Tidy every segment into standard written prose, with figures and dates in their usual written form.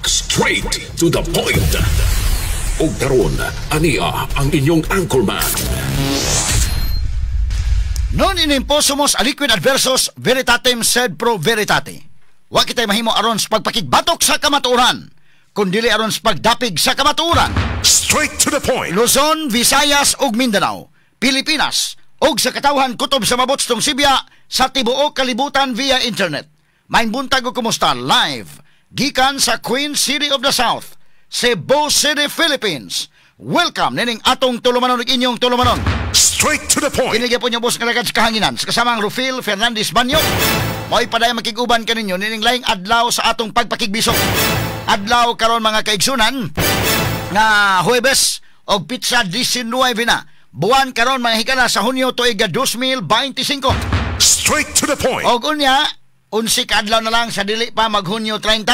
Straight to the point. Ug karon, ania ang inyong anchorman. Non in imposumus aliquid adversus veritatem sed pro veritate. Wa kitay mahimo aron sa pagpakigbatok sa kamatuoran, kundili aron sa pagdapig sa kamatuoran. Straight to the point. Luzon, Visayas ug Mindanao, Pilipinas ug sa katawhan kutob sa mabot tong Sibya sa tibuok kalibutan via internet. Maayong buntag ug kumusta live gikan sa Queen City of the South, Cebu City, Philippines. Welcome nining atong tulumanon ug inyong tulumanon. Straight to the point. Kini gyapon yung boss nga lagad sa kahanginan sa kasamang Rufil Fernandez Banyo. Mo'y padayon makig-uban kaninyo nining laing adlaw sa atong pagpakigbisog. Adlaw karon, mga kaigsunan, nga Huwebes og petsa 19 na. Buwan karon, mga higala, sa Hunyo tuig 2025. Straight to the point. Og unya, 11 ka adlaw na lang sa dili pa mag Hunyo 30.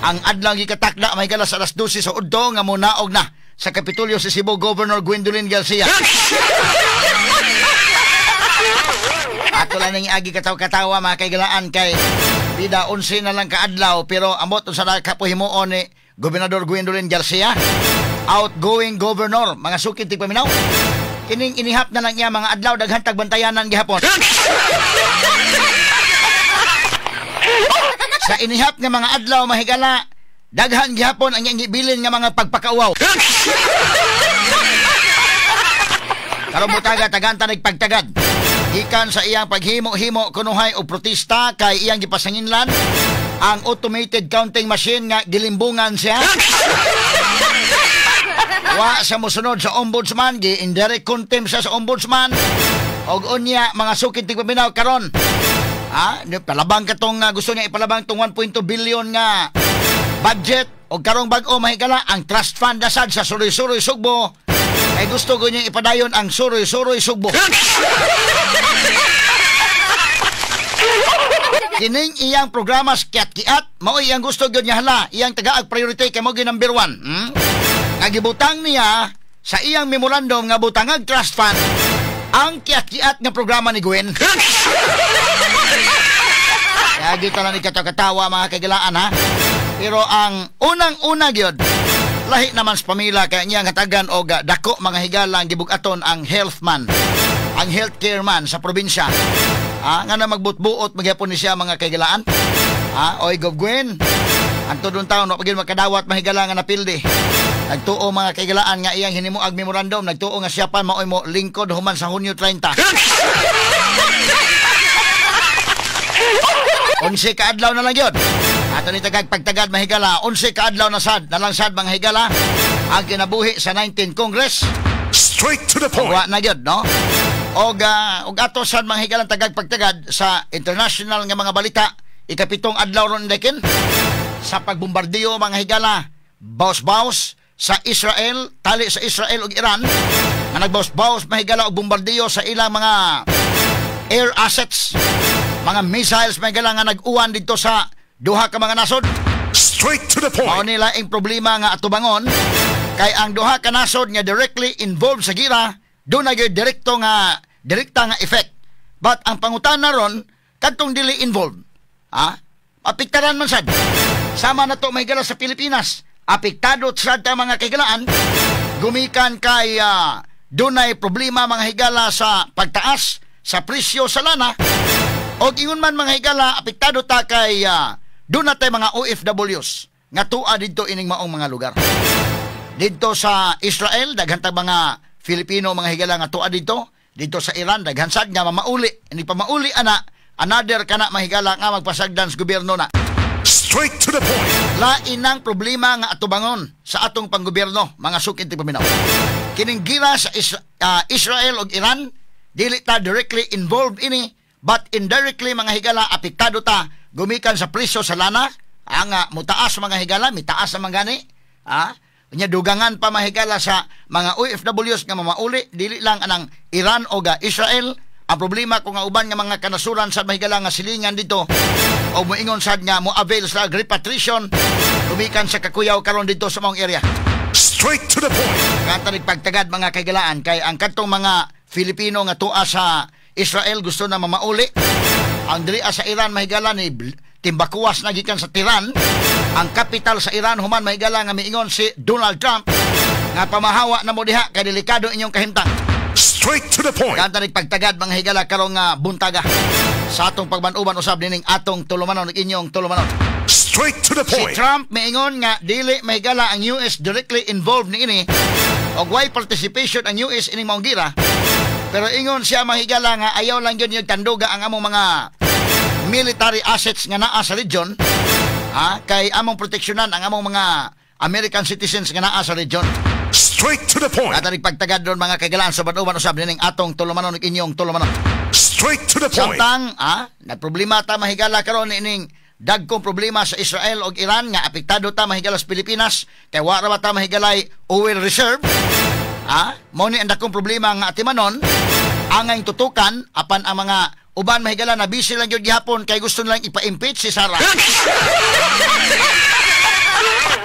Ang adlaw gikatakda, mga higala, sa alas 12 sa udto nga munaog na sa Kapitolyo si Cebu Governor Gwendolyn Garcia. Ato lang nang iagi kataw-katawa, mga kaigalaan, kay bida 11 na lang kaadlaw, pero amot sa kapuhimuon ni Gobernador Gwendolyn Garcia, outgoing governor, mga sukid tigpaminaw. Kining inihap na lang niya mga adlaw, daghan tag bantayanan gihapon. Sa inihap nga mga adlaw, mahigala, daghan gihapon ang iyang gibilin nga mga pagpakauwaw. Karon butaga taganta nagpagtagad. Gikan sa iyang paghimo-himo kunuhay og protesta kay iyang gipasanginlan ang automated counting machine nga gilimbungan siya. Wa sa mosunod sa ombudsman, gi indirect contempt siya sa ombudsman. Og unya mga sukid tigpaminaw karon. Ha, palabang katong gusto niya ipalabang tong 1.2 billion nga budget og karong bag-o, mahigala, ang trust fund na sad sa Suroy-Suroy Sugbo ay gusto ko niya ipadayon ang Suroy-Suroy Sugbo. Kining iyang programa sa kiat-kiat, mao iyang gusto gyud niya hala, iyang tagaag priority kay mo number 1. Nga gibutang niya sa iyang memorandum nga butangag trust fund ang kiat-kiat nga programa ni Gwen. Kaya gita na ni katawa mga kagilaan ha. Pero ang unang-una gyud, lahi naman sa pamilya kaya niya hatagan og dako, mga higala, ang gibug-aton ang health man, ang healthcare man sa probinsya. Ah, nga na magbutbuot magyapon ni siya, mga kagilaan. Ah, oy Gov Gwen, antod taon wa pa gyud makadawat, mahigala, nga napildi. Nagtuo, mga kaigalaan, nga iyang hinimuag memorandum, nagtuo nga siya pa maoy mo lingkod human sa Hunyo 30. 11 ka adlaw na lang yun. Ato ni tagag pagtagad, mahigala, 11 ka adlaw na sad, na lang sad, mga higala, ang kinabuhi sa 19 Congress. Straight to the point. Wa na yun, no? Og ato sad, mga higala, tagag pagtagad sa international nga mga balita, ikapitong adlaw ron dekin sa pagbombardiyo, mga higala, baos-baos sa Israel, tali sa Israel ug Iran, nga nagbaos-baos, mahigala, og bombardiyo sa ilang mga air assets, mga missiles, mahigala, nga nag-uwan didto sa duha ka mga nasod. Straight to the point. Mao nila ang problema nga atubangon kay ang duha ka nasod nga directly involved sa gira, doon na gyud direkto nga direkta nga effect. But ang pangutana ron, kadtong dili involved, ha? Apektaran man sad. Sama na to, mahigala, sa Pilipinas. Apektado sad ta, mga kahigalaan, gumikan kay dunay problema, mga higala, sa pagtaas sa presyo sa lana. Og ingon man, mga higala, apektado ta kay doon na tay mga OFWs nga tua didto ining maong mga lugar. Didto sa Israel, daghan tag mga Filipino, mga higala, nga tua didto. Didto sa Iran, daghan sad nga mamauli. Ini pa mauli ana, another kana, mahigala, nga magpasagdan sa gobyerno na. Straight to the point. Lain ang problema nga atubangon sa atong panggobyerno, mga sukid paminaw. Kining gira sa Israel ug Iran, dili ta directly involved ini, but indirectly, mga higala, apektado ta gumikan sa presyo sa lana, ang mutaas, mga higala, mitaas naman gani. Ah, nya dugangan pa, mahigala, sa mga OFWs nga mamauli, dili lang anang Iran o Israel. Ang problema kung nga uban nga mga kanasuran sa mahigala nga silingan dito o moingon sad nga mo avail sa repatriation gumikan sa kakuyaw karon dito sa maong area. Straight to the point. Kanta pagtagad, mga kaigalaan, kay ang kadtong mga Filipino nga tua sa Israel gusto na mamauli. Ang diri sa Iran, mahigala, ni timbakuwas na gikan sa Tehran, ang capital sa Iran, human, mahigala, nga miingon si Donald Trump nga pamahawa na mo diha kay delikado inyong kahimtang. Straight to the point. Kanta pagtagad, mga higala, karong buntaga sa atong pagbanuban usab nining atong tulumanon ug inyong tulumanon. Straight to the Si point. Trump miingon nga dili, mahigala, ang US directly involved niini og way participation ang US ining maong gira. Pero ingon siya, mahigala, nga ayaw lang gyud yung tanduga ang among mga military assets nga naa sa region, ha, kay among proteksyonan ang among mga American citizens nga naa sa region. Straight to the point. At pagtagad doon, mga kaigalaan, sa banuban usab nining atong tulumanon ug inyong tulumanon. Straight to the point. Samtang nagproblema ta, mahigala, karon ining dagkong problema sa Israel ug Iran nga apektado ta, mahigala, sa Pilipinas kay wa ra ba ta, mahigalay, oil reserve. Mao ni ang dakong problema nga atimanon angay tutukan, apan ang mga uban, mahigala, na busy lang gyud gihapon kay gusto nilang ipa-impeach si Sara.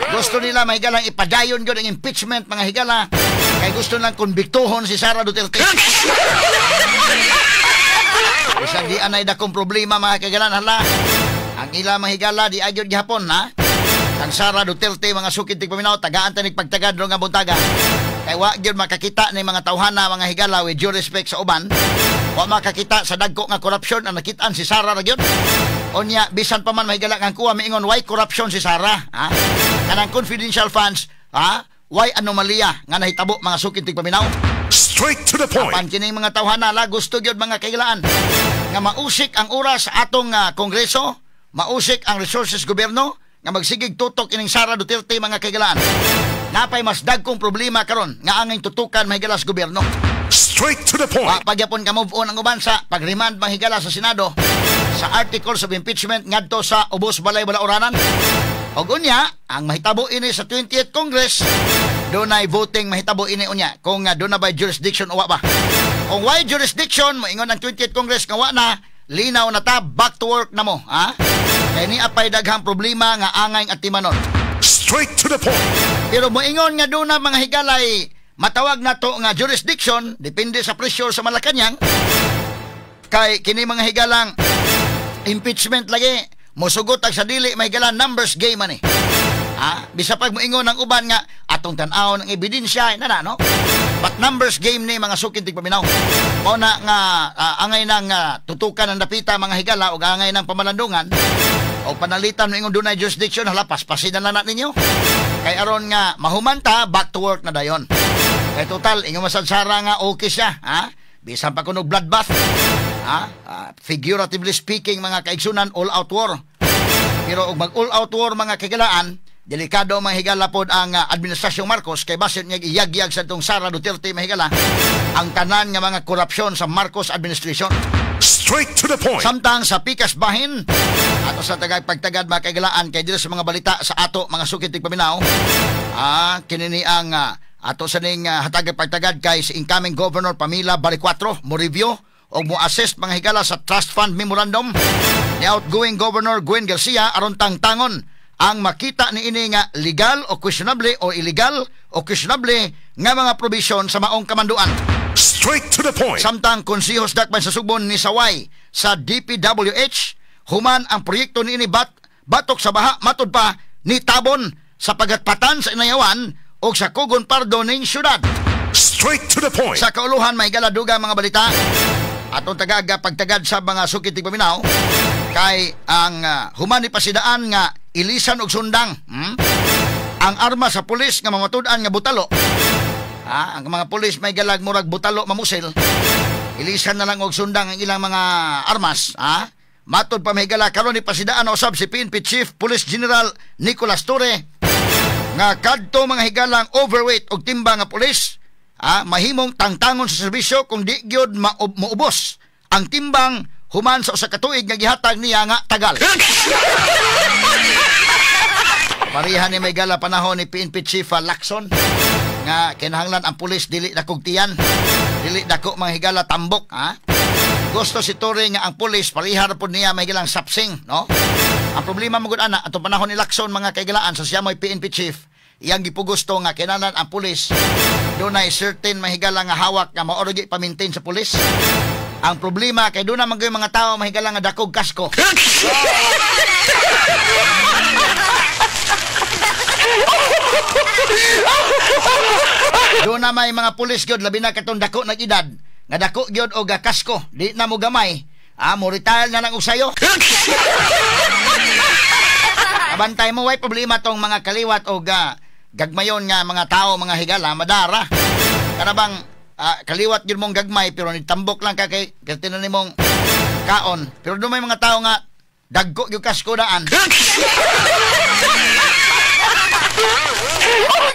Gusto nila, mahigalang, ipadayon gyud ang impeachment, mga higala, kay gusto nilang konbiktuhon si Sara Duterte. Bisag di anay dakong problema, mga kagalan, hala. Ang ila, mga higala, di agyod gihapon ha. Ang Sara Duterte, mga sukid tigpaminaw, tagaan ta pagtagad ro nga buntaga. Kay wa gyud makakita ni mga tawhana, mga higala, with due respect sa uban. Wa makakita sa dagko nga korupsyon ang nakitaan si Sara ra gyud. Unya bisan pa man, mahigala, kang kuha miingon why corruption si Sara, ha? Kanang confidential funds, ha? Why anomalya nga nahitabo, mga sukid tigpaminaw. Straight to the point. Apan kining mga tawhana la gusto gyud, mga kailaan, nga mausik ang oras sa atong kongreso, mausik ang resources gobyerno nga magsigig tutok ining Sara Duterte, mga kailaan. Napay mas dagkong problema karon nga angay tutukan, mahigala, sa gobyerno. Straight to the point. Wa pagyapon ka move on ang uban sa pag-remand, mahigala, sa Senado sa articles of impeachment ngadto sa ubos balay balauranan. Og unya, ang mahitabo ini sa 20th Congress, dunay voting mahitabo ini unya kung doon na by jurisdiction o wa ba. Kung why jurisdiction, moingon ang 20th Congress nga wa na, linaw na ta, back to work na mo, ha? Kay ni apay daghang problema nga angay atimanon. Straight to the point. Pero moingon nga doon na, mga higalay, matawag na to nga jurisdiction, depende sa pressure sa Malacanang, kay kini, mga higalang, impeachment lagi, mosugot ag sa dili, may higala, numbers game man eh. Ha? Bisa pag moingon ang uban nga atong tan-awon ang ebidensya na na no. But numbers game ni, mga sukid tigpaminaw. Mao na nga angay nang tutukan ang dapita, mga higala, ug angay ng pamalandungan o panalitan moingon dunay jurisdiction, hala, paspasin na lang na ninyo. Kay aron nga mahumanta, back to work na dayon. Kay total ingon masad Sara nga okay siya, ha? Bisan pa kuno bloodbath. Ha? Figuratively speaking, mga kaigsunan, all out war. Pero og mag all out war, mga kagilaan, delikado, mga higala, pod ang administrasyong Marcos kay basin niya iyagyag sa itong Sara Duterte, mahigala, ang tanan nga mga korupsyon sa Marcos administration. Straight to the point. Samtang sa pikas bahin, ato sa tagag pagtagad, mga kaigalaan, kay dito sa mga balita sa ato, mga sukid tigpaminaw, kini ni ang ato sa ning hatag pagtagad kay si incoming Governor Pamela Baricuatro mo review o mo assist, mga higala, sa Trust Fund Memorandum ni outgoing Governor Gwen Garcia aron tangtangon ang makita ni ini nga legal o questionable o illegal o questionable nga mga provision sa maong kamanduan. Straight to the point. Samtang konsehos dakban sa Sugbon ni Saway sa DPWH human ang proyekto niini batok sa baha, matud pa ni tabon sa pagatpatan sa Inayawan o sa Kugon Pardo ning syudad. Straight to the point. Sa kauluhan may galaduga mga balita atong tagaga pagtagad sa mga sukit paminaw kay ang human ni pasidaan nga ilisan og sundang, Ang arma sa pulis nga mamatud-an nga butalo. Ha, ang mga pulis may galag murag butalo mamusil. Ilisan na lang og sundang ang ilang mga armas, ha? Matod pa, mahigala, karon ni pasidaan usab si PNP Chief Police General Nicolas Torre nga kadto, mga higalang, overweight og timbang nga pulis, ha, mahimong tangtangon sa serbisyo kung di gyud maubos ang timbang human sa usa ka tuig nga gihatag niya nga tagal. Pareha ni may gala panahon ni PNP Chief Lacson nga kinahanglan ang pulis dili dakog tiyan. Dili dako, mga higala, tambok, ha. Gusto si Torre nga ang pulis pareha ra pod niya may higalang sapsing, no? Ang problema mo gud ana atong panahon ni Lacson, mga kaigalaan, sa siya mo'y PNP chief, iyang gipugusto nga kinahanglan ang pulis dunay certain mahigala nga hawak nga mao ra pa-maintain sa pulis. Ang problema kay doon naman mga tao, mahigala, nga dakog kasko. Doon na may mga pulis gyud, labi na katong dako nag edad nga dako gyud og kasko, di na mo gamay. Ah, mo retire na lang og sayo. Abantay mo, way problema tong mga kaliwat og gagmayon nga mga tao, mga higala, madara. Kana bang kaliwat gyud mong gagmay pero nitambok lang ka kay kay nimong kaon. Pero doon may mga tao nga dagko gyud kasko daan.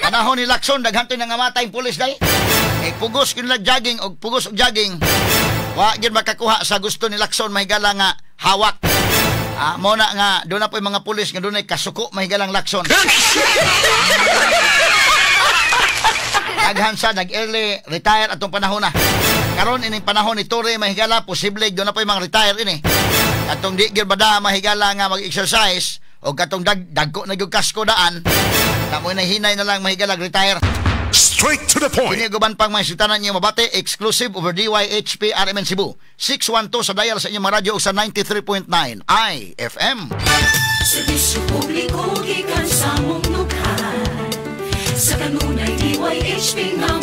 Panahon ni Lacson, daghan to nga matay pulis day. Eh, pugos gyud jogging og pugos og jogging. Wa gyud makakuha sa gusto ni Lacson, mahigala, nga hawak. Ah, mo na nga doon na po yung mga pulis nga dunay kasuko mahigalang Lacson. Daghan sa nag-early retire atong panahon na. Karon ining panahon ni Torre, mahigala, posible doon na po yung mga retire ini. Katong di gyud bada, mahigala, nga mag-exercise o katong dagko na gyud kasko daan. Tamo na hinay na lang, mahigala, retire. Straight to the point. Kini guban pang mga sitanan niyo mabati exclusive over DYHP RMN Cebu. 612 sa dial sa inyong radyo sa 93.9 IFM. Serbisyo publiko gikan sa mong nukhan. Sa kanunay DYHP nga